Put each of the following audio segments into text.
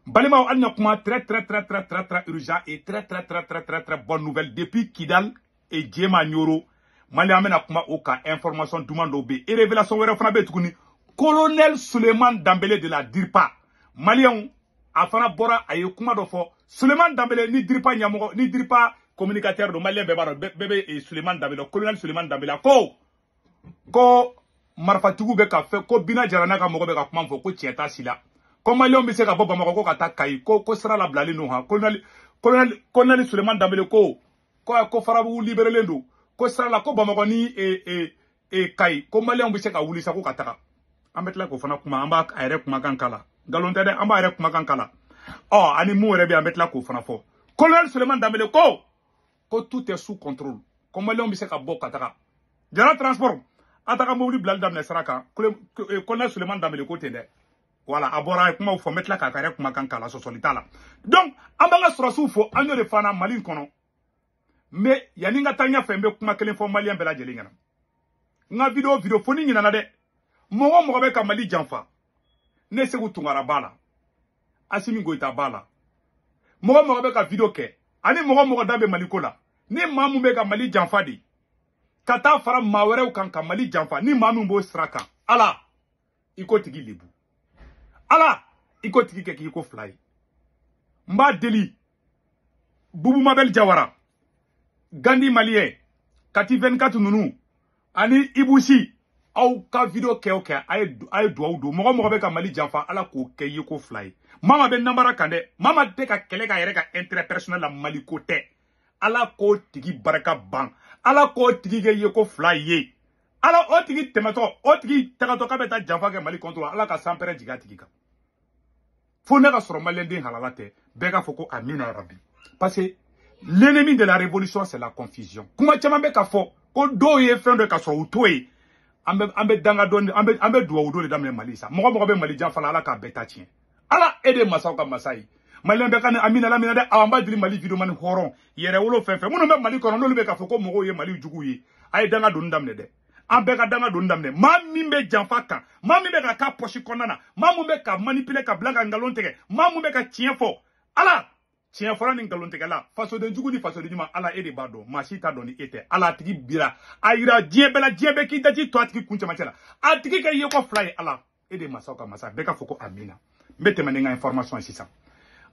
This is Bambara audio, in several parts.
Balimaw, hali na kuma très très très très très très urgent et très très très très très très bonne nouvelle depuis Kidal et Diéma Nioro. Mali, an bɛna kuma o kan. Information duman dɔw bɛ yen et révélation wɛrɛ fana bɛ yen tuguni. Colonel Souleymane Dambélé de la DIRPA, maliyɛnw, a fana bɔra, a ye kuma dɔ fɔ. Souleymane Dambélé ni DIRPA ɲɛmɔgɔ ni DIRPA communicateur don, maliyɛn bɛɛ b'a dɔn, bɛɛ bɛ Souleymane Dambélé. Colonel Souleymane Dambélé ko marifatigiw bɛ ka fɛ ko Bina Jara n'a ka mɔgɔ bɛ ka kuma fɔ ko tiɲɛ t'a si la, ko maliyɛnw bɛ se ka bɔ Bamakɔ ko ka taa Kayi, ko sira labilalen don. Han, colonel Souleymane Dambélé ko Farabugu libérélen don, ko sira la, ko Bamakɔ ni Kayi, ko maliyɛnw bɛ se ka wuli sa ko ka taga. An bɛ tila k'o fana kuma, an b'a a yɛrɛ kumakan kala, nkalon tɛ dɛ, an b'a yɛrɛ kumakan kala. Ɔ ani mun yɛrɛ bɛ yen, an bɛ tila k'o fana fɔ. Colonel Souleymane Dambélé ko tout est sous contrôle, ko maliyɛnw bɛ se ka bɔ ka taga. Jara Transport, a taga mobili bilali daminɛ sira kan. Colonel Souleymane Dambélé ko ten dɛ. Voilà, a bɔra, a ye kumaw fɔ, n bɛ tila k'a ka yɛrɛ kumakan k'a la, sɔsɔli t'a la. Donc an b'an ka sɔrɔsiw fo, an y'o de fana Mali in kɔnɔ. Mais yanni n ka taa ɲɛfɛ, n bɛ kuma kelen fɔ maliyɛn bɛɛ lajɛlen ɲɛna. N ka vidéo fo ni ɲinana dɛ, mɔgɔ o mɔgɔ bɛ ka Mali janfa, ne Segu Tunkara b'a la, Asimi Goyita b'a la, mɔgɔ o mɔgɔ bɛ ka vidéo kɛ ani mɔgɔ o mɔgɔ da bɛ Mali ko la, ni maa mun bɛ ka Mali janfa de ka taa fara maa wɛrɛw kan ka Mali janfa, ni maa min b'o sira kan, Ala i ko tigi lebu, Ala i ko tigi kɛ k'i ko fila ye. N b'a deli, Bubu Mabel Jawara, Gandi Malien, Kati 24 ninnu ani Ibusi, aw ka vidéo kɛ o kɛ, a ye duwawu don. Mɔgɔ mɔgɔ bɛ ka Mali janfa, Ala k'o kɛ ye ko fila ye. Mama bɛ namara kan dɛ, mama tɛ ka kɛlɛ k'a yɛrɛ ka intérêt personnel la, Mali ko tɛ. Ala k'o tigi barika ban, Ala k'o tigi kɛ ye ko fila ye. Ala o tigi tɛmɛtɔ, o tigi tagatɔ k'a bɛ taa janfa kɛ Mali contre, Ala ka sanpɛrɛn jigin a tigi kan. Fo ne ka sɔrɔ maliyɛnden halala tɛ, bɛɛ k'a fɔ ko amina yarabi, parce que l'ennemi de la révolution, c'est la confusion. Kuma caman bɛ ka fɔ ko dɔw ye fɛn dɔ ka sɔrɔ u t'o ye. An bɛ danga dɔɔni, an bɛ duwawu dɔ de daminɛ Mali sa. Mɔgɔ mɔgɔ bɛ Mali janfa la, Ala k'a bɛɛ ta tiɲɛ. Ala e de ye masaw ka masa ye. Maliyɛn bɛɛ ka ni amina lamina dɛ. Awɔ, an b'a deli Mali vidéoman hɔrɔn yɛrɛ wolo fɛn fɛn minnu bɛ Mali kɔnɔ, n'olu bɛ k'a fɔ ko mɔgɔw ye Mali juguw ye, a ye danga donni daminɛ dɛ. An bɛɛ ka danga donni daminɛ. Maa min bɛ janfa kan, maa min bɛ ka k'a pɔsi kɔnɔna na, maa min bɛ ka manipuler ka bila ka nkalon tigɛ, maa min bɛ ka tiɲɛ fɔ, Ala tiɲɛ fɔra ni nkalon tigɛla, fasoden jugu ni fasoden ɲuman, Ala e de b'a dɔn, maa si t'a dɔn ni e tɛ. Ala a tigi bira, a yira diɲɛ bɛɛ la, diɲɛ bɛɛ k'i daji to a tigi kun cɛmancɛ la, a tigi kɛ yeko fila ye. Ala e de ye masaw ka masa, bɛɛ k'a fɔ ko amina. N bɛ tɛmɛ ni n ka information ye sisan.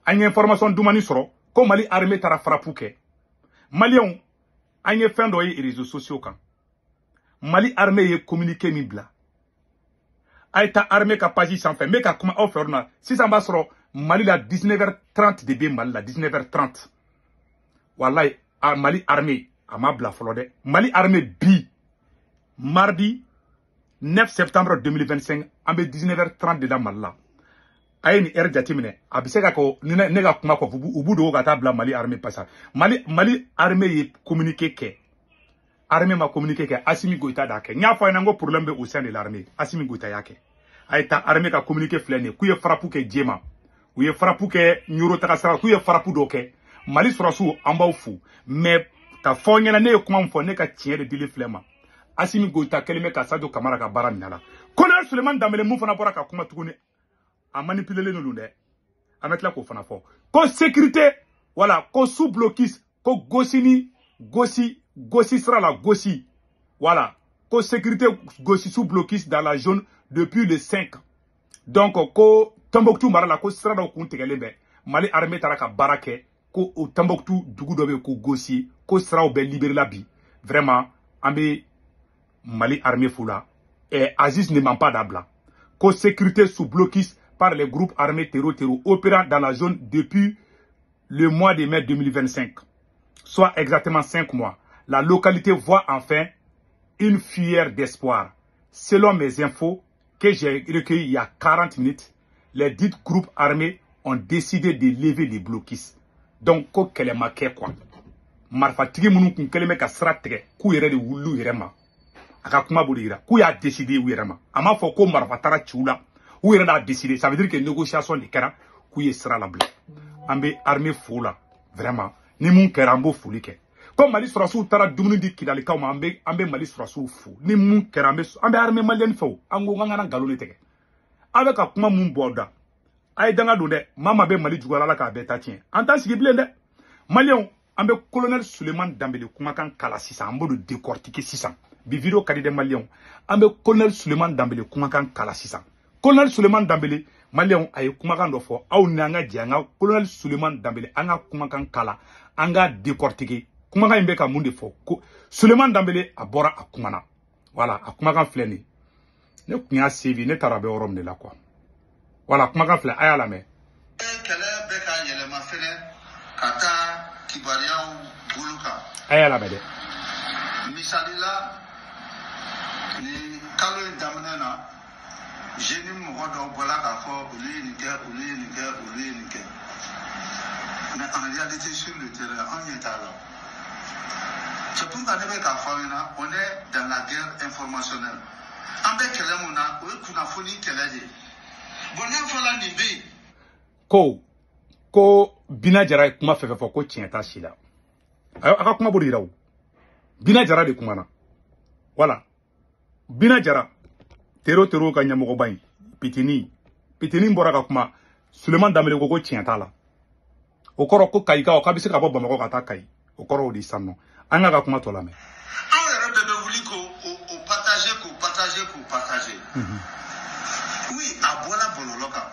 An ye information dumani sɔrɔ ko Mali armée taara frappe kɛ. Maliyɛnw, an ye fɛn dɔ ye réseaux sociaux kan. Mali armée ye communiqué min bila, a ye taa armée ka page sanfɛ. N bɛ ka kuma aw fɛ yɔrɔ min na sisan, b'a sɔrɔ Mali la 19h30 de bɛ Mali la, 19h30. Walayi, a Mali armée a ma bila fɔlɔ dɛ. Mali armée bi mardi 9 septembre 2025, an bɛ 19h30 de la Mali la. A ye nin heure jateminɛ, a bɛ se ka kɛ ni ne ka kuma kɔfɛ, u b'u dogo ka taa bila Mali armée pasa. Mali armée ye communiqué kɛ, armée ma communiqué kɛ, Asimi Goïta d'a kɛ. N y'a fɔ a ɲɛna ko problème bɛ au sein de l'armée, Asimi Goïta y'a kɛ. A ye taa armée ka communiqué filɛ nin ye, k'u ye frappe kɛ Diéma, u ye frappe kɛ Ɲoro taga sira, k'u ye frappe dɔ kɛ. Mali sɔrɔsiw, an b'aw fo, mais ka fɔ ɲɛna, ne ye kuma min fɔ, ne ka tiɲɛ de dili filɛ ma. Asimi Goïta kɛlen bɛ ka Sadio Kamara ka baara minɛ a la. Colonel Souleymane Dambélé mun fana bɔra ka kuma tuguni, a manipulelen don dɛ, an bɛ tila k'o fana fɔ. Ko sécurité, voilà, ko sous blocus, ko Gosi ni Gosi sira la, Gosi, voilà, ko sécurité Gosi sous blocus dans la zone depuis le 5. Donc ko Tombouctou mara la, ko sira dɔw kun tigɛlen bɛ. Mali armée taara ka baara kɛ, ko o Tombouctou dugu dɔ bɛ yen ko Gosi, ko siraw bɛɛ libéré la bi. Vraiment, an bɛ Mali armée fo la. Aziz ne ment pas d'abla ko sécurité sous blocus par les groupes armés terro terro opérant dans la zone depuis le mois de mai 2025, soit exactement 5 mois. La localité voit enfin une lueur d'espoir. Selon mes infos que j'ai recueillies il y a 40 minutes, les dits groupes armés ont décidé de lever les blocus. Donc, ko kɛlɛ ma kɛ quoi. Marifatigi minnu kun kɛlen bɛ ka sira tigɛ, k'u yɛrɛ de wulil'u yɛrɛ ma. A ka kuma b'o de yira k'u y'a décidé u yɛrɛ ma. A m'a fɔ ko marifa taara ci u la, u yɛrɛ y'a décidé. Ça veut dire que négociation de kɛra k'u ye sira labila. An bɛ armée fo la vraiment, ni mun kɛra, an b'o foli kɛ. Ko Mali sɔrɔsiw taara dumuni di Kidalikaw ma, an bɛ Mali sɔrɔsiw fo. Ni mun kɛra, an bɛ armée malienne fɛ o. An ko k'an kana nkalon de tigɛ. Aw bɛ ka kuma mun bɔ da A ye danga don dɛ, maa bɛ Mali juguyara la k'a bɛɛ ta tiɲɛ. An t'an sigi bilen dɛ. Maliyɛnw, an bɛ colonel Souleymane Dembélé kumakan kala sisan, an b'o de décortiquer sisan. Bi vidéo ka di dɛ maliyɛnw. An bɛ colonel Souleymane Dembélé kumakan kala sisan. Colonel Souleymane Dembélé, maliyɛnw, a ye kumakan dɔ fɔ. Aw ni an ka jɛ an ka colonel Souleymane Dembélé an ka kumakan kala, an ka décortiquer. Kumakan in bɛ ka mun de fɔ? Ko Souleymane Dembélé a bɔra a kumana. Voilà, a kumakan filɛ nin ye. Ne tun y'a suivi, ne taara a bɛ yɔrɔ min de la quoi. Voilà, kumakan filɛ, a y'a lamɛn. Kɛlɛ bɛ ka yɛlɛma fɛnɛ ka taa kibaruyaw bolo kan. A y'a lamɛn dɛ. Misali la, ni kalo in daminɛ na, jeune mɔgɔ dɔw bɔla k'a fɔ olu ye nin kɛ, olu ye nin kɛ, olu ye nin kɛ. Mais en réalité, sur le terrain, an ɲɛ t'a la. C'est pourquoi ne bɛ k'a fɔ aw ɲɛna, on est dans la guerre informationnelle. An bɛ kɛlɛ mun na, o ye kunnafoni kɛlɛ de ye. Bon, n'a fɔra nin bɛ yen. Ko Bina Jara ye kuma fɛn fɛn fɔ ko tiɲɛ t'a si la. A ka kuma b'o de yira o. Bina Jara de kumana. Voilà. Bina Jara, tero tero ka ɲɛmɔgɔba in, Pitini. Pitini bɔra ka kuma. Souleymane Dembélé ko tiɲɛ t'a la. O kɔrɔ ko Kayikaw k'a bɛ se ka bɔ Bamakɔ ka taa Kayi. O kɔrɔ o de sisan nɔ. An k'a ka kuma tɔ lamɛn. Anw yɛrɛ bɛɛ bɛ wuli k'o o partager, k'o partager, k'o partager. Oui, a bɔra bɔlɔlɔ kan.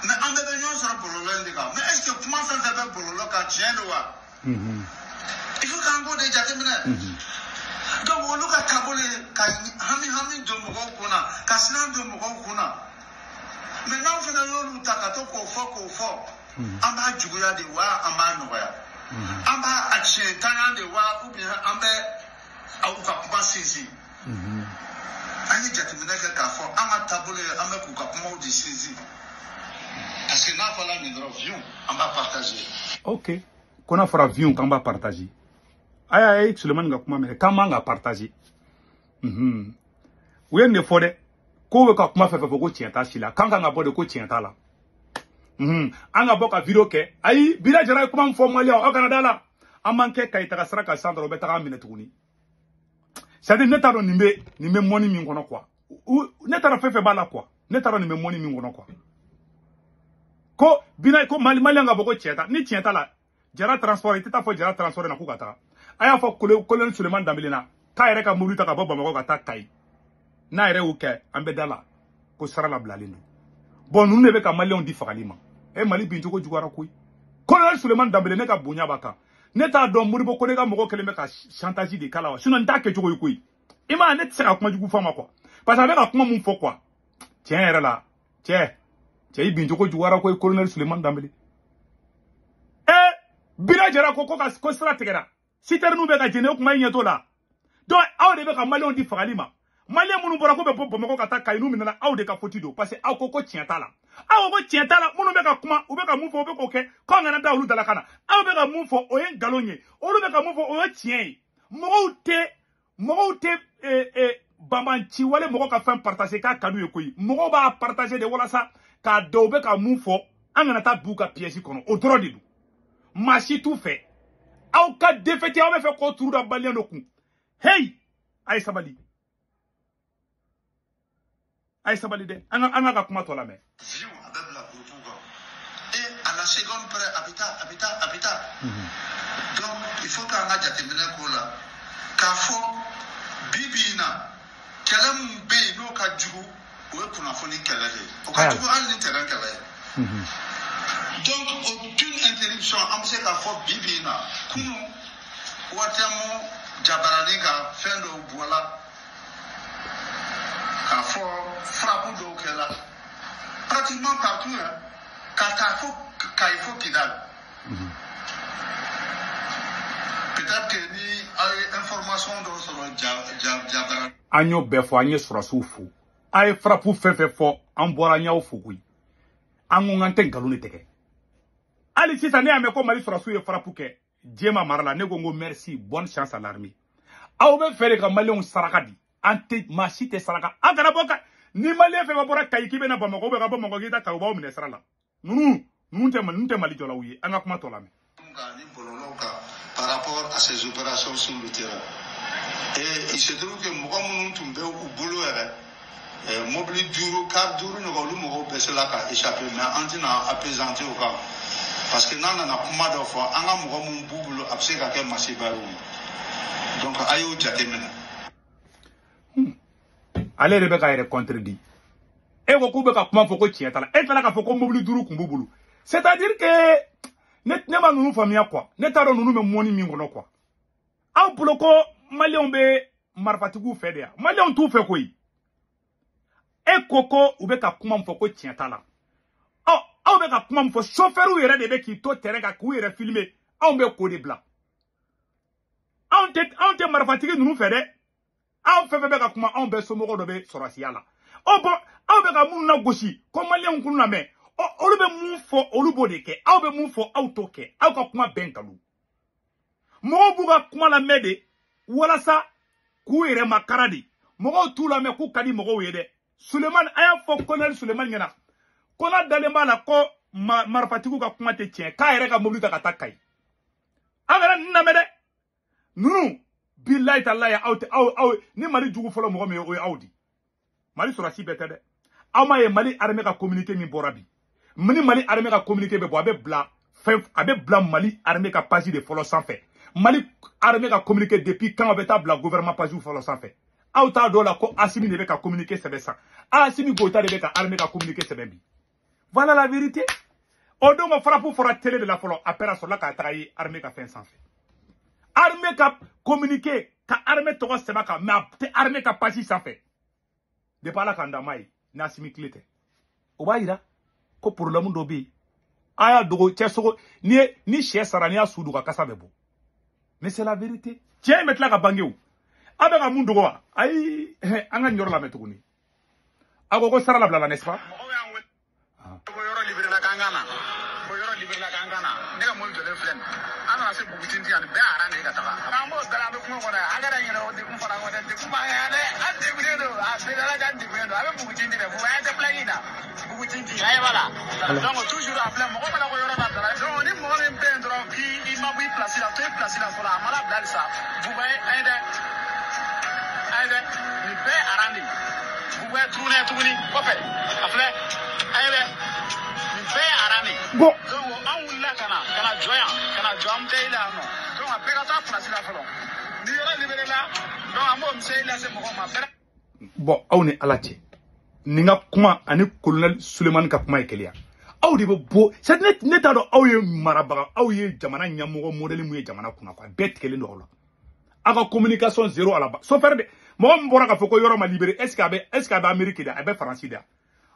Mais an bɛɛ bɛ ɲɔgɔn sɔrɔ bɔlɔlɔ in de kan. Mais est ce que kuma fɛn fɛn bɛ bɔlɔlɔ kan tiɲɛ don wa? Il faut k'an k'o de jateminɛ. Donc olu ka taabolo ye ka hami hami don mɔgɔw kun na, ka siran don mɔgɔw kun na. Mais n'anw fana y'olu ta ka to k'o fɔ k'o fɔ, an b'a juguya de wa, an b'a nɔgɔya? An b'a a tiɲɛtanya de wa, ou bien an bɛ u ka kuma sinsin? An ye jateminɛ kɛ k'a fɔ an ka taabolo ye an bɛ k'u ka kumaw de sinsin. Parce que n'a fɔra nin dɔrɔn, viens, an b'a partager. Ok. Ko n'a fɔra viens k'an b'a partager. Aya ye Souleymane ka kuma mɛn k'an man ka partager. U ye nin de fɔ dɛ. Ko bɛ ka kuma fɛn fɛn fɔ ko tiɲɛ t'a si la. K'an kan ka bɔ de ko tiɲɛ t'a la. An ka bɔ ka vidéo kɛ. Ayi, Bina Jara ye kuma min fɔ maliyɛnw, aw kana da la. An m'an kɛ Kayi taga sira kan sisan dɔrɔn, u bɛ taga an minɛ tuguni. C'est à dire ne t'a dɔn nin bɛ mɔni min kɔnɔ quoi. Ne t'a dɔn fɛn fɛn b'a la quoi. Ne t'a dɔn nin bɛ mɔni min kɔnɔ quoi. Ko Bina ko Mali maliyɛn ka bɔ ko tiɲɛ t'a ni tiɲɛ t'a la. Jara transport i tɛ taa fɔ Jara transport na k'u ka taga. A y'a fɔ colonel Souleymane Dembélé na k'a yɛrɛ ka mobili ta ka bɔ Bamakɔ ka taa Kayi. N'a yɛrɛ y'o kɛ, an bɛ da la ko sara labilalen don. Bon, ninnu de bɛ ka maliyɛnw di fagali ma. E Mali bin cogo juguyara koyi. Colonel Souleymane Dembélé ne ka bonya b'a kan. Ne t'a dɔn Modibo Kone ka mɔgɔ kɛlen bɛ ka chantage de k'a la wa. Sinon n t'a kɛcogo ye koyi. I m'a ye, ne tɛ se ka kuma jugu fɔ a ma quoi. Parce que a bɛ ka kuma mun fɔ quoi. Tiɲɛ yɛrɛ la, cɛ i bin cogo juguyara koyi colonel Souleymane Dembélé. Bina Jara ko ko sira tigɛra. Citerne bɛ ka jeni, o kuma i ɲɛ t'o la. Donc aw de bɛ ka maliyɛnw di fagali ma. Maliyɛn minnu bɔra ko bɛ bɔ Bamakɔ ka taa Kayi, n'u minɛna aw de ka faute don. Parce que aw ko ko tiɲɛ t'a la. Aw ko tiɲɛ t'a la, minnu bɛ ka kuma, u bɛ ka mun fɔ, u bɛ k'o kɛ, k'anw kana da olu dalakan na. Aw bɛ ka mun fɔ, o ye nkalon ye. Olu bɛ ka mun fɔ, o ye tiɲɛ ye. Mɔgɔw tɛ banbanci wale mɔgɔ ka fɛn partager k'a ka d'u ye koyi. Mɔgɔw b'a partager de walasa k'a dɔn u bɛ ka mun fɔ, an kana taa b'u ka piège kɔnɔ. O dɔrɔn de don. Maa si t'u fɛ. Aw ka défaite, aw bɛ fɛ k'o turu da maliyɛn dɔ kun. Hey, a ye sabali. A ye sabali dɛ. An ka kuma tɔ lamɛn. Viens, a bɛ bila groupe kan. Et à la seconde près, a bɛ taa, a bɛ taa, a bɛ taa. Donc il faut k'an ka jateminɛ k'o la. K'a fɔ bi bi in na, kɛlɛ min bɛ yen n'o ka jugu, o ye kunnafoni kɛlɛ de ye. O ka jugu hali ni terrain kɛlɛ ye. Donc aucune interruption, an bɛ se k'a fɔ bi bi in na, kunun Waritɛmu jabarani kan fɛn dɔw bɔla k'a fɔ frappe dɔw kɛla pratiquement partout, hein, ka taa fo Kayi fo Kidal. Peut-être que ni aw ye information dɔw sɔrɔ jabara. An y'o bɛɛ fɔ, an ye sɔrɔsiw fo. A ye frappe fɛn fɛn fɔ, an bɔra an y'aw fo koyi. An ko k'an tɛ nkalon de tigɛ. Hali sisan ne y'a mɛn ko Mali sɔrɔsiw ye frappe kɛ Jema mara la, ne ko n ko merci, bonne chance à l'armée. Aw bɛ fɛ de ka maliyɛnw saraka di. An tɛ maa si tɛ saraka. An kana bɔ ka ni maliyɛn fɛn fɛn bɔra Kayi k'i bɛ na Bamakɔ, ou bien ka bɔ Bamakɔ k'i ta Kayi, u b'aw minɛ sira la. Ninnu tɛ Mali jɔlaw ye. An ka kuma tɔ lamɛn. Ni bɔlɔlɔw kan par rapport à ces opérations sur le terrain. Et il se trouve que mɔgɔ minnu tun bɛ u bolo yɛrɛ, Mobili 5 car 5 ɲɔgɔn olu mɔgɔw bɛɛ sela ka échapper mais an tɛna apaisanter o kan parce que n'an nana kuma dɔ fɔ an ka mɔgɔ minnu b'u bolo a bɛ se ka kɛ masiba ye o ma donc a y'o jateminɛ. Ale yɛrɛ bɛ k'a yɛrɛ contredit. E ko k'u bɛ ka kuma fɔ ko tiɲɛ t'a la, e tilala k'a fɔ ko mobili 5 kun b'u bolo. C'est à dire que ne ma ninnu faamuya quoi, ne t'a dɔn ninnu bɛ mɔni min kɔnɔ quoi. Aw bolo ko maliyɛnw bɛ marifatigiw fɛ de yan, maliyɛnw t'u fɛ koyi. E ko ko u bɛ ka kuma min fɔ ko tiɲɛ t'a la. Ɔ aw bɛ ka kuma min fɔ, chauffeur yɛrɛ de bɛ k'i to terrain kan k'u yɛrɛ filmer, anw bɛ k'o de bila. Anw tɛ marifatigi ninnu fɛ dɛ. Anw fɛn fɛn bɛ ka kuma, anw bɛɛ somɔgɔw dɔ bɛ sɔrɔsiya la. Ɔ bɔn aw bɛ ka minnu lagosi ko maliyɛnw k'u lamɛn, ɔ olu bɛ mun fɔ olu b'o de kɛ, aw bɛ mun fɔ aw t'o kɛ, aw ka kuma bɛɛ nkalon. Mɔgɔw b'u ka kuma lamɛn de walasa k'u yɛrɛ makara de. Mɔgɔw t'u lamɛn k'u ka di mɔgɔw ye dɛ. Sulemani, a y'a fɔ colonel Sulemani ɲɛna ko n'a dalen b'a la ko marifatigiw ka kuma tɛ tiɲɛ, k'a yɛrɛ ka mobili ta ka taa Kayi. Aw kana ninnu lamɛn dɛ. Ninnu bilayi talayi aw tɛ aw ni Mali jugu fɔlɔ mɔgɔ min ye o ye aw di. Mali sɔrɔsi bɛɛ tɛ dɛ. Aw m'a ye Mali armée ka communiqué min bɔra bi. Ni Mali armée ka communiqué bɛ bɔ, a bɛ bila fɛn, a bɛ bila Mali armée ka page de fɔlɔ sanfɛ. Mali armée ka communiqué depuis quand bɛ taa bila gouvernement page fɔlɔ sanfɛ. Aw t'a dɔn la ko Assimi de bɛ ka communiqué sɛbɛn san. Assimi Goïta de bɛ ka armée ka communiqué sɛbɛn bi. Voilà la vérité. O don ko frappe fɔra télé de la fɔlɔ, après a sɔrɔla k'a taga ye armée ka fɛn sanfɛ. Armée ka communiqué ka armée tɔgɔ sɛbɛn kan, mais a tɛ armée ka page sanfɛ. Depuis Ala k'an da ma ye ni Assimi tile tɛ. O b'a yira ko problème dɔ bɛ yen. A y'a dogo cɛ sogo ni ye ni sɛ sara n'i y'a su dogo a kasa bɛ bɔ. Mais c'est la vérité. Tiɲɛ in bɛ tila ka bange o. A bɛ ka mun dogo wa? Ayi, an ka nin yɔrɔ lamɛn tuguni. A ko ko sara labilala n'est-ce pas? Mɔgɔw y'an wele ko yɔrɔ libéré la k'an ka na. Ko yɔrɔ libéré la k'an ka na. Ne ka mobili jɔlen filɛ nin ye. An nana se Bugutinti yan, nin bɛɛ aran de ye ka taga. An b'o bɛɛ la, an bɛ kungo kɔnɔ yan. An yɛrɛ ɲinɛ o degun fana kɔ dɛ. Degun b'an kan yan dɛ. An degunnen don. A bɛɛ ala k'an degunnen don. A bɛ Bugutinti dɛ. Bugu an tɛ plaque in na. Bugutinti, a ye b'a la. Donc toujours a filɛ mɔgɔ mana ko yɔrɔ labila. Donc ni mɔgɔ min bɛ yen dɔrɔn k'i ma bɔ i place la, to i place la fɔlɔ. A ma labila halisa. Bugu an ye dɛ. An ye dɛ. Nin bɛɛ aran de ye. Bugu ye tuguni tuguni kɔfɛ. A filɛ. An ye dɛ. Nin bɛɛ ye aran de ye. Bon. Donc an wulila ka na jɔ yan, ka na jɔ an tɛ i la yan nɔ. Donc a bɛɛ ka taa place la fɔlɔ. Ni yɔrɔ libéré la, donc an b'o miseli lase mɔgɔw ma. Bon, aw ni Ala cɛ. Nin ka kuma ani colonel Sulemani ka kuma ye kelen ye. Aw de bɛ bɔ, c'est ne t'a dɔn aw ye marabaga, aw ye jamana ɲɛmɔgɔ modèle mun ye jamana kunna quoi, bɛɛ tigɛlen don aw la. Aw ka communication zéro à la base. Chauffeur de mɔgɔ min bɔra k'a fɔ ko yɔrɔ ma libéré, est-ce que a bɛ Amérique de, a bɛ Faransi de.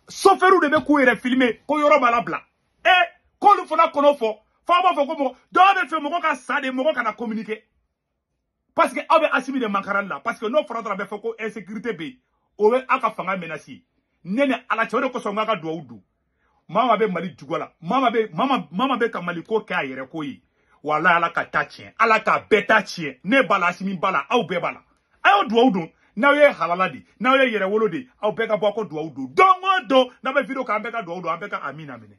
Chauffeur de bɛ k'u yɛrɛ filmer ko yɔrɔ b'a labila. Eh, k'olu fana kɔnɔ fɔ, f'aw b'a fɔ ko mɔgɔ dɔw bɛ fɛ mɔgɔ ka sa de, mɔgɔ kana communiquer. Parce que aw bɛ Assimi de mankarali la, parce que n'o fɔra dɔrɔn a bɛ fɔ ko insécurité bɛ yen, o bɛ aw ka fanga menacer. Ne ni Ala cɛ, o de kosɔn n k'a ka duwawu don. Mama bɛ Mali juguya la, mama bɛ ka Mali ko kɛ a yɛrɛ ko ye. Walahi Ala ka ta tiɲɛ, Ala ka bɛɛ ta tiɲɛ. Ne b'a la, Assimi b'a la, aw bɛɛ b'a la. A y'aw duwawu don. N'aw ye halala de, n'aw ye yɛrɛwolo de, aw bɛɛ ka bɔ aw ko duwawu don. Don o don n'aw bɛ vidéo kɛ, an bɛɛ ka duwawu don, an bɛɛ ka amina minɛ.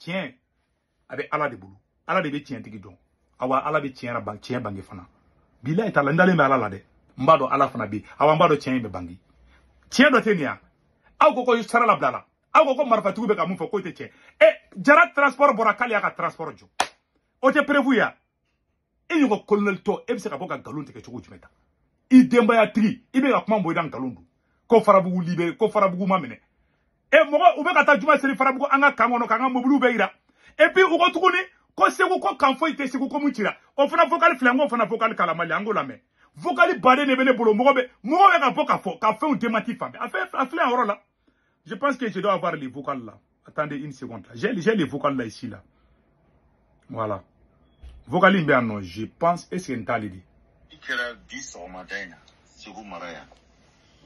Tiɲɛ a bɛ Ala de bolo, Ala de bɛ tiɲɛtigi dɔn. Awa Ala bɛ tiɲɛ bange fana. Bilayi t'a la, n dalen bɛ Ala la dɛ. N b'a dɔn Ala fana bɛ yen. Awa n b'a dɔn tiɲɛ in bɛ bange. Tiɲɛ dɔ tɛ nin ya. Aw ko ko sara labila la. Aw ko ko marifatigiw bɛ ka mun fɔ k'o tɛ tiɲɛ. E Jara transport bɔra k'ale y'a ka transport jɔ. O tɛ prévu ya. E ɲɔgɔn colonel tɔ, e bɛ se ka bɔ ka nkalon tigɛ cogo jumɛn ta? I denbayatigi, i bɛ ka kuma bɔ i da nkalon don. Ko Farabugu libéré, ko Farabugu ma minɛ. E mɔgɔ u bɛ ka taa juma seli Farabugu an ka kan kɔnɔ k'an ka mobiliw bɛɛ yira. Et puis u ko tuguni ko Segu ko kan foyi tɛ Segu ko mun cira. O fana vocal filɛ, n k'o fana vocal kalamali, an k'o lamɛn. Vocal baden de bɛ ne bolo, mɔgɔ bɛ ka bɔ ka fɔ ka fɛnw démenti fan bɛɛ. A filɛ a yɔrɔ la. Je pense que je dois avoir les vocales là. Attendez une seconde. J'ai les vocales là ici là. Voilà. Vocal in bɛ yan nɔ, je pense est-ce que n t'ale de. I kɛra bi sɔgɔmada in na Segu mara yan.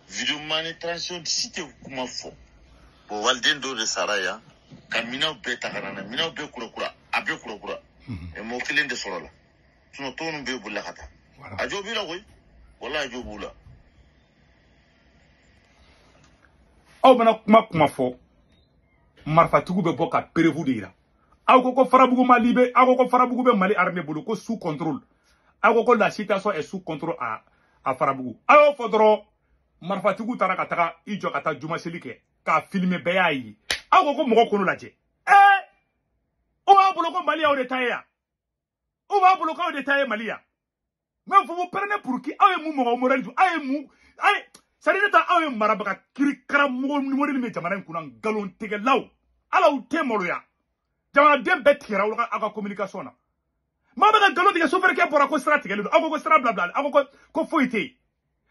Vidéoman transition si tɛ kuma fɔ. Bon, waliden dɔw de sara yan ka minɛnw bɛɛ ta ka na minɛnw bɛɛ kurakura, a bɛɛ kurakura. Mɔgɔ kelen de sɔrɔ la. Sinon tɔ ninnu bɛɛ bolila ka taa. A jo b'i la koyi. Walahi a jo b'u la. Aw bɛna kuma fɔ, marifatigiw bɛ bɔ ka prévu de yira. Aw ko ko Farabugu ma libéré, aw ko ko Farabugu bɛ Mali armée bolo ko sous contrôle. Aw ko ko la situation est sous contrôle à Farabugu. Aw y'o fɔ dɔrɔn, Marifatigiw taara ka taga i jɔ ka taa jumaseli kɛ k'a filmer bɛɛ y'a ye. Aw ko ko mɔgɔ k'olu lajɛ. O b'a bolo ko Mali y'aw de ta ye yan. O b'a bolo k'aw de ta ye Mali yan. Mais vous vous prenez pour qui? Aw ye mun mɔgɔ modèle dun? Aw ye mun? Aw ye c'est à dire ne ta aw ye marabaga kirikaramɔgɔ modèle min jamana in kunna nkalontigɛlaw. Ala aw tɛ maloya. Jamanaden bɛɛ tigɛra aw ka communication na. Maa bɛ ka nkalon tigɛ chauffeur kɛ bɔra ko sira tigɛlen don. Aw ko ko sira bila bila. Aw ko ko foyi tɛ yen.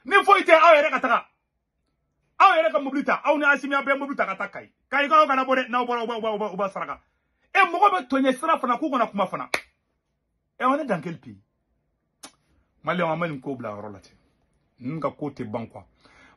Ni foyi tɛ aw yɛrɛ ka taga. Aw yɛrɛ ka mobili ta. Aw ni Asimi aw bɛɛ mobili ta ka taa Kayi. Kayi k'aw kana bɔ dɛ. N'aw bɔra u b'a saraka. E mɔgɔ bɛ tɔɲɛ sira fana k'u kana kuma fana. E on est dans quel pays? Malien an bɛ nin ko bila yɔrɔ la ten. Ninnu ka ko tɛ ban quoi.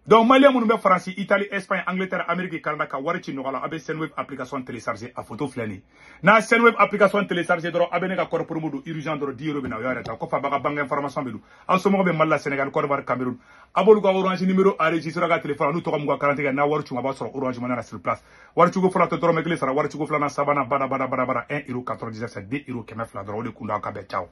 Donc Malien minnu bɛ Faransi, Italie, Espagne, Angleterre, Amérique, Canada ka wari ci nɔgɔ la, a bɛ Sendwave application télécharger a photo filɛ nin ye. N'a Sendwave application télécharger dɔrɔn a bɛ ne ka code promo don urgent dɔrɔn 10 euros bɛ na o y'a yɛrɛ ta. Kɔfɛ a b'a ka banque information bɛ don. Aw somɔgɔw bɛ Mali la, Sénégal, Côte d'Ivoire, Cameroun. A b'olu ka Orange numéro enregistré a ka téléphone n'u tɔgɔ m'u ka carte n'a wari c'u ma a b'a sɔrɔ Orange Money na sur place. Wari cogo fɔlɔ tɛ dɔrɔmɛ kelen sara, wari cogo filanan sabanan bada bada bada bada 1 euro 99 c'est 2 euros 200 dɔrɔn o de kun don aw ka bɛn ciao.